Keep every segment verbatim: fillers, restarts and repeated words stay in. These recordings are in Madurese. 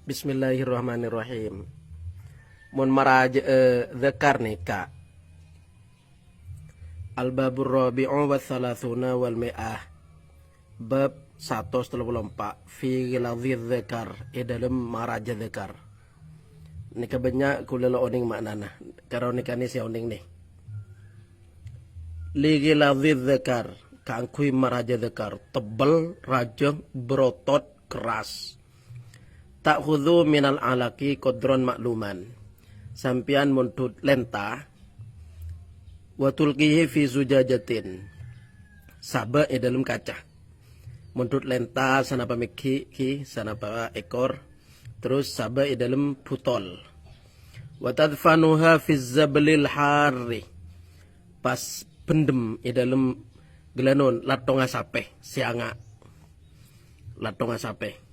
Bismillahirrahmanirrahim. Mon marajâ'â dzakar nèka. Al-babur rabi'u wa thalathuna wal mi'ah. Bab satos tello polo empa', fi ghiladhiz dzakar, è dâlem marajâ dzakar. Nèka bânnya' kaulâ la onèng ma'nana, karo nèka nè sè onèng nè. Li ghiladhiz dzakar, kaangghuy marajâ dzakar, tebbel, rajâ, berotot, keras. Ta'khudzu minal alaqi qadran ma'luman. Sampèyan mondhut lènta, wa tulqihi fi zujajatin. Sabâ' è dâlem kaca. Mondhut lènta sanapa mèghi' ghi, sanapa èkor, terros sabâ' è dâlem butol. Wa tadfanuha fi zabalil harri. Pas bhendhem è dâlem ghâlânon latthongnga sapè, sè anga'. Latthongnga sapè.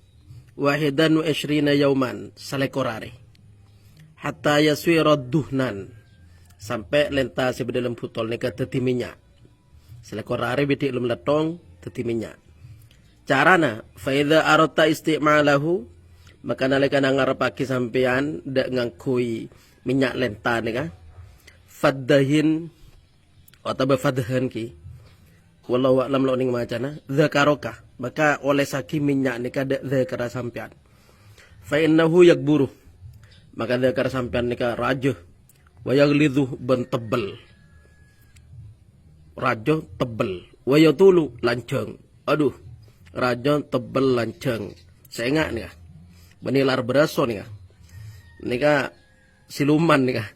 Wahidan wa isyrina yauman, salèkor arè. Hatta yaswira duhnan, sampè' lènta sè bâdâ dâlem butol nèka dhâddhi mènnya'. Salèkor arè bâdâ è dâlem latthong, dhâddhi mènnya'. Carana, fa idza aradta isti'malahu, maka nalèkana ngarebbhâghi sampèyan dâ' ngangghuy mènnya' lènta nèka, faddahin, otabâ faddahan ghi. Wallahu a'lam, la onèng macana, dzakaraka, maka olèsaghi mènnya' nèka dâ' dzakara sampèyan. Fa innahu yakburu, maka dzakar sampèyan nèka rajâ, wa yaghlidhu bân tebbel. Rajâ tebbel, wa yatulu lanjhâng. Adhu, rajâ tebbel lanjhâng. Sènga' nèka. Bânnè lar bârâso nèka. Nèka siluman nèka.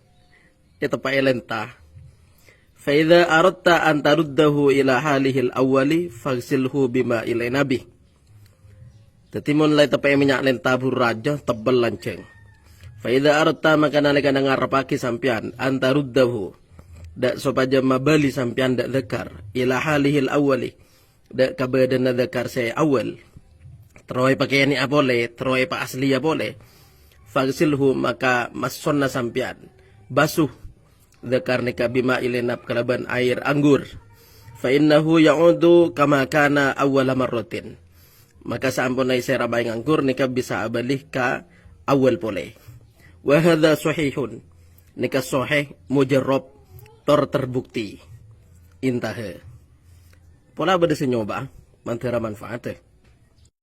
Èteppa'è lènta. Fa idza aradta an taruddahu ila halihil awwali, faghsilhu bima'il inabi. Dhâddhi, mon la èteppa'è mènnya' lènta buru rajâ, tebbel lanjhâng. Fa idza aradta, maka nalèkana ngarebbhâghi sampèyan, an taruddahu, dâ' sopajâ mabâli sampèyan dâ' dzakar, ila halihil awwali, dâ' ka bâdâna dzakar sè awwal. Terro èpakènè'a polè, terro èpaasliya polè. Faghsilhu, maka massonna sampèyan, basu dzakar nèka bima'il inab kalabân aèr anggur. Fa innahu ya'udu kama kana awwala marratin. Maka saamponna èsèra maèng anggur nèka bisa abâli ka awwal polè. Wa hadza sahihun. Nèka sahih, mujarrab, tor terbukti. Intaha. Pola bâdâ sè nyoba, mandhârâ manfaat.